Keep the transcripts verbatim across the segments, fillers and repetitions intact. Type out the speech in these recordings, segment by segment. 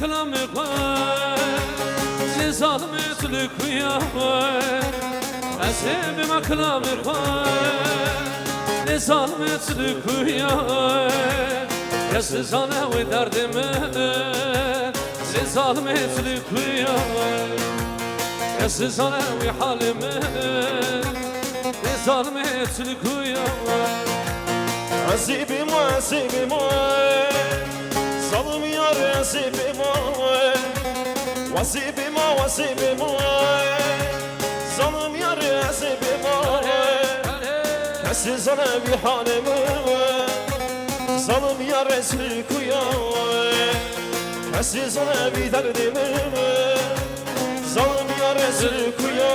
Kilamê xwe, zê zalimê tu li ku ya we? Ez ê bêma kilamê xwe, zê zalimê tu li ku ya we? Kes nizane wê derdê min, zê zalimê tu li ku ya we? Kes nizane wê halê min, zê zalimê tu li ku ya we? Ez ê bêma, ez ê bêma. Zalim yar ez ê bêma, ez ê bêma, ez ê bêma. Zalim yar ez ê bêma, kes nizane vî halê min. Zalim yar ez li ku ya, kes nizane vî derdê min. Zalim yar ez li ku ya.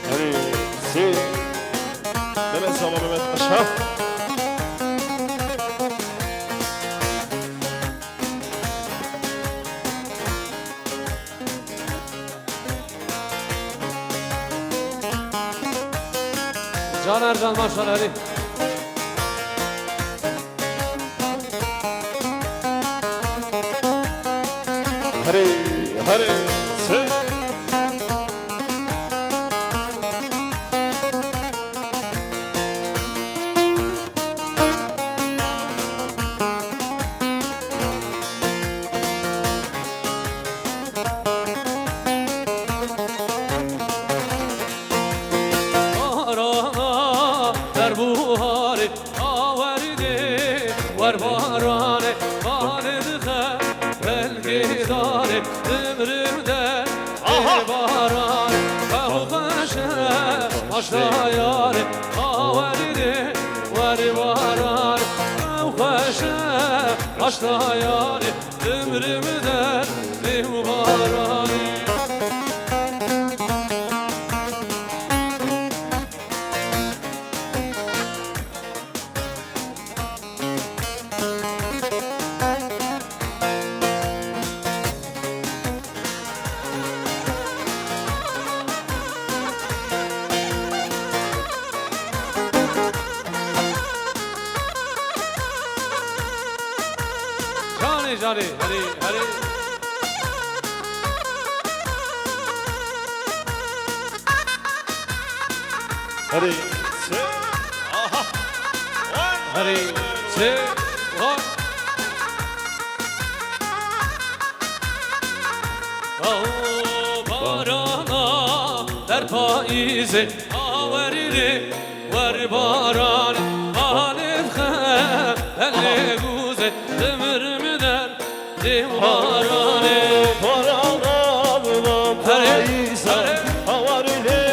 Herî sê. Mehmet Sava, Mehmet Paşa. Can Ercan, maşallah, herî. Herî, herî, sê. Barana, berbuharê, a werdê, wer baranê, balê dixe, belgê darê, dimrim de, aha! Ê baranê, ew xweş e, aşta yarê, a werdê, wer baranê, ew xweş e, aşta yarê, dimrim de, ê baranê. Canê, canê, herî, herî. Herî, çê, aha. Herî, çê, ha. Aw, barana, der payîzê, a werî rê, wer baran, balê dixe, belê gûzê, dimrim der. Dê baranê, barana, payîza, hawarê lê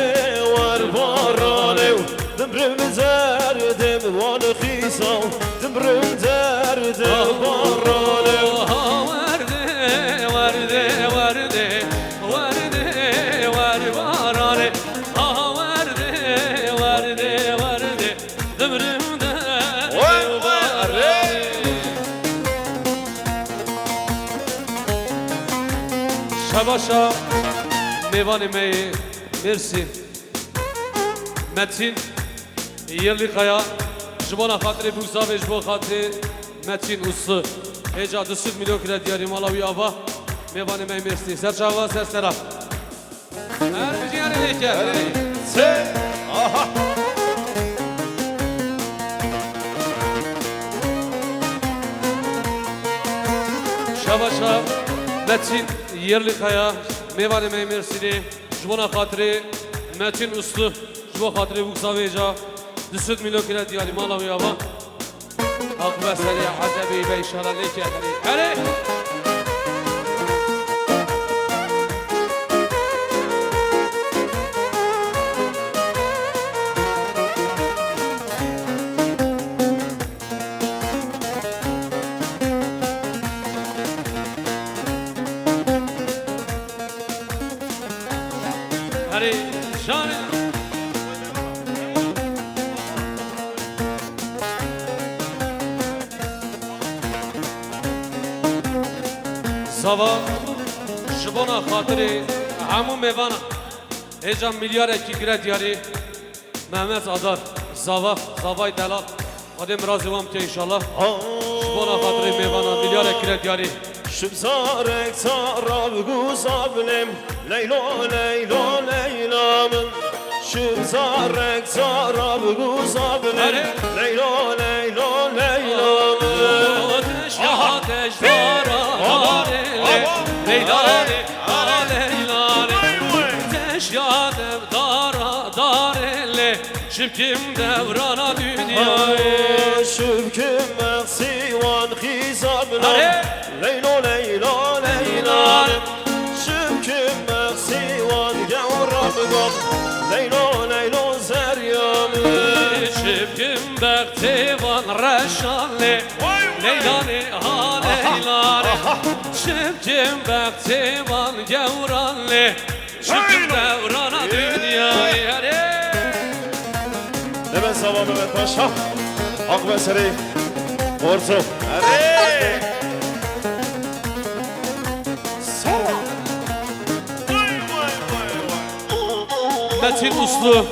wer baranê, dimrim derdê wan xîza, dimrim derdê baranê. Ha werdê, werdê, werdê, werdê, wer baranê. Ha werdê, werdê, werdê. Dimrim de. Oy, oy, erê. Şebaşa mêvanê me yê Mêrsîn, Metîn Yerlikaya, ji bona xatirê Bûksavê, ji bo xatirê Metîn Uslu. Hêja du sed milyon kire diyarî mala wî ava. Mêvanê me yê Mêrsîn. Ser çava, ser sera. Her bijiyanê lêke. Çê. Aha. Şebaşa Metîn Yerlikaya, mêvanê me yê Mêrsînê, ji bona xatirê Metîn Uslu, ji bo xatirê Bûksavê hêja du sed milyon kire diyarî mala wî ava. Aqibe serê ezebê be înşallah lêke herê. Herê! Herê, şanê. Zava, ji bona xatirê hemû mêvanan, hêja milyarekî gire diyarî. Mehmet Adar, Zava, Zavay delal. Xwedê mirazê wan bike înşallah. Ji bona xatirê mêvanan, milyarekî gire diyarî. Şibzarek zarab guzablim, Leylo, Leylo, Leyla min. Şibzarek zarab guzablim, Erê. Leylo, Leylo, Leyla min. Ateş ya, ateş, dara, dare, le, Leyla, le, a, Leyla, le. Ateş ya, dev, dara, dare, le. Şibkim devrana dünyayê. Şibkim mexsî wan xîza bilam. Arê. Leylo, Leylo, Leyla. Şibkim mexsî wan gewra bigam. Leylo, Leylo, zerya min. Şibkim bextê wan reşan lê. Vay, vay. Leyla lê, ha, Leyla lê. Aha. Şibkim bextê wan gewran lê. Şibkim devrana dünyayê, erê. Mehmet Sava, Mehmet Paşa. Hak ve serê. Orto. Erê. Sava. Vay, vay, vay, vay. Metin Uslu.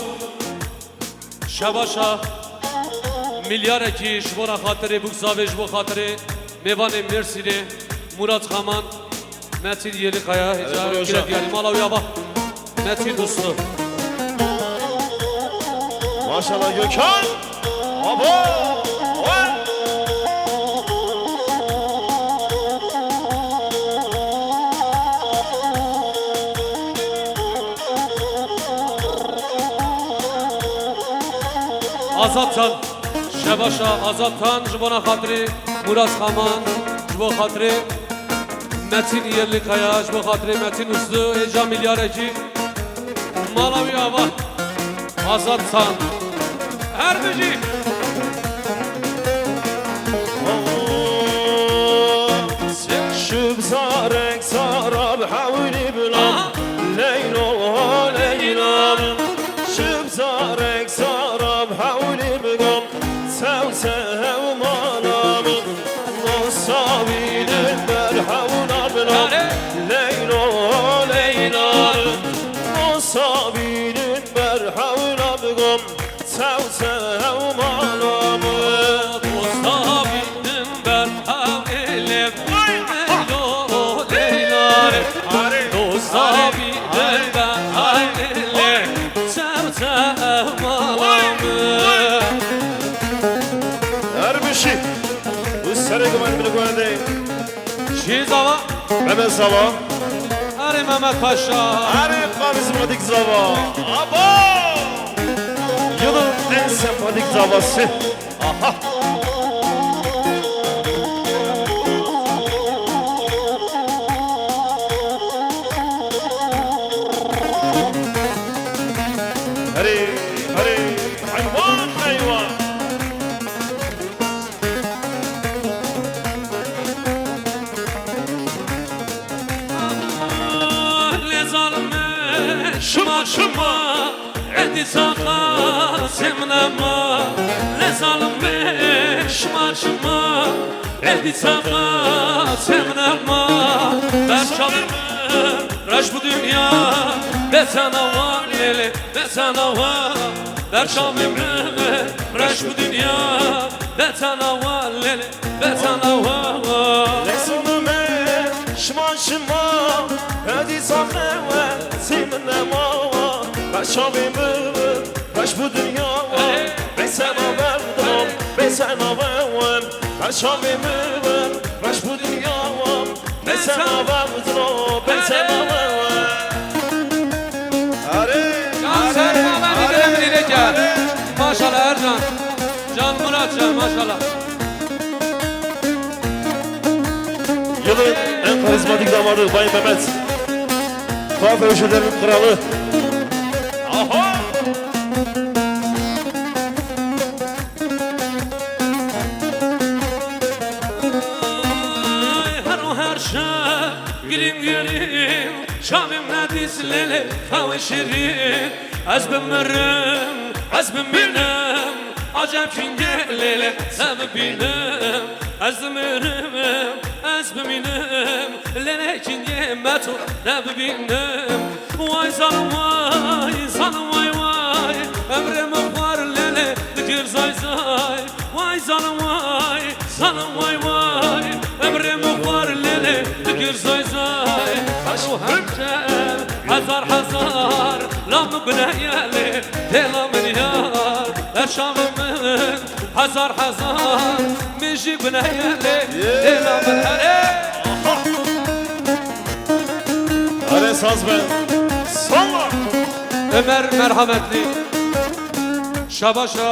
Şebaşa milyarekî ji bona xatirê Bûk Zavê, ji bo xatirê mêvanê Mêrsînê Murat Xaman, Metin Yêlikaya, hêca kire diyarî mala wî ava. Metin Uslu. Maşallah Gökhan. Abo. Azad Tan, Şebaşa Azad Tan, ji bona xatirê Murat Xaman, ji bo xatirê Metin Yerlikaya, ji bo xatirê Metin Uslu, hêja milyarekî, mala wî ava, Azad Tan. Her bijî. Şibzarek zarab hewlî bilam, Leylo, Leyla. Şibzarek zarab hewlî bigam, sew sew mala min. Nosa bînin ber hewla bilam, Leylo, Leyla. Nosa bînin ber hewla bigam, sew sew mala min. Dosta bînin ber hewlê, Leylo, Leyla. Dosta bînin ber hewlê, sew sew mala min. Her bişî. Û serê guman min guhende. Çi zava? Mehmet Zava. Erê Mehmet Paşa. Erê karizmatik zava. Abo! Yılın en sempatik zavası. Aha. Erê, erê, heywan, heywan. Lê zalim e, şima, şima, êdî çaqa semnema. Lê zalim e, şima, şima, êdî çaqa semnema. Ber çavê min reş bû dinya, bê te nawa lê lê, bê te nawa. Ber çavê min reş bû dinya, bê te nawa lê lê. Betana wa wa. Lê sonime, şima, şima, hadi safre we, simine ma wa. Beşavê min, beş bu dünya wa. Besena verdim, besena we we. Beşavê min, beş bu dünya wa. Besena verdim, besena we we. Are, Can sen are, bana bir are, de bir ile gel. Are. Maşallah Ercan. Can Murat Can, maşallah. Yılın en karizmatik damadı Bay Mehmet. Kuaför ülkelerin kralı. Aha! Ay, her o her şey, gülüm gülüm, şamim ne dizlele, kavuşurun. Ez bimirim, ez bimirim, acem kim gelele, ez bimirim, ez bimirim, Ez bimînim, lê lê kîngê me tu nebibînim. Way zalim way, zalim way way, emrê min xwar lê lê dikir zay zay. Way zalim way, zalim way way, emrê min xwar lê lê dikir zay zay. Her û her şev hezar hezar, la min guneh ye lê, tê la min yar, eşavê min. Hezar hezar min jî guneh ye lê, têla min here. Erê saz be. Salla. Ömer merhametli. Şabaşa.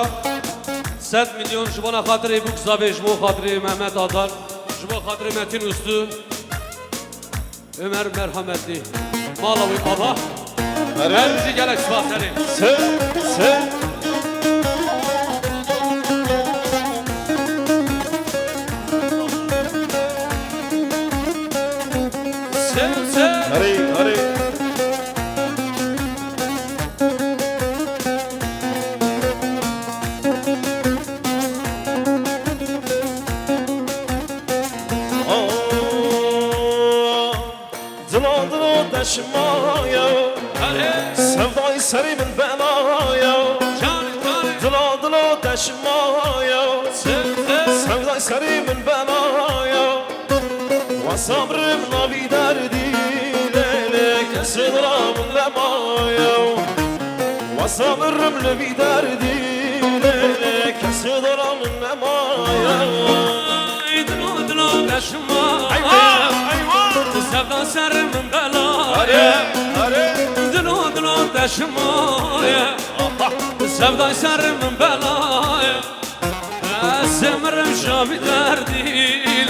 Sed milyon ji bona xatirê Bûk Zavê, ji bo xatirê Mehmet Adar, ji bo xatirê Metin Ustu. Ömer merhametli. Mala wî ava. Erê. Her bijî, gelek spas, erê. Se, se. Se, se. Erê, erê. Dilo, dilo te şima ye. Erê. Sevdayê serê min bela ye. Canê, canê. Dilo, dilo te şima ye. Sev, sev. Sevdayê serê min bela ye. Wesa mirim navî derdî, lê, lê kesê dila min nemaye. Wesa mirim li vî derdî, lê, lê kesê dila min nemaye. Ay, dilo, dilo te şima. Eyvah, eyvah. Sevda serê min bela ye. Are, are. Dilo, dilo te şima ye. Aha. Sevda serê min bela ye. Ez ê mirim ji vî derdî.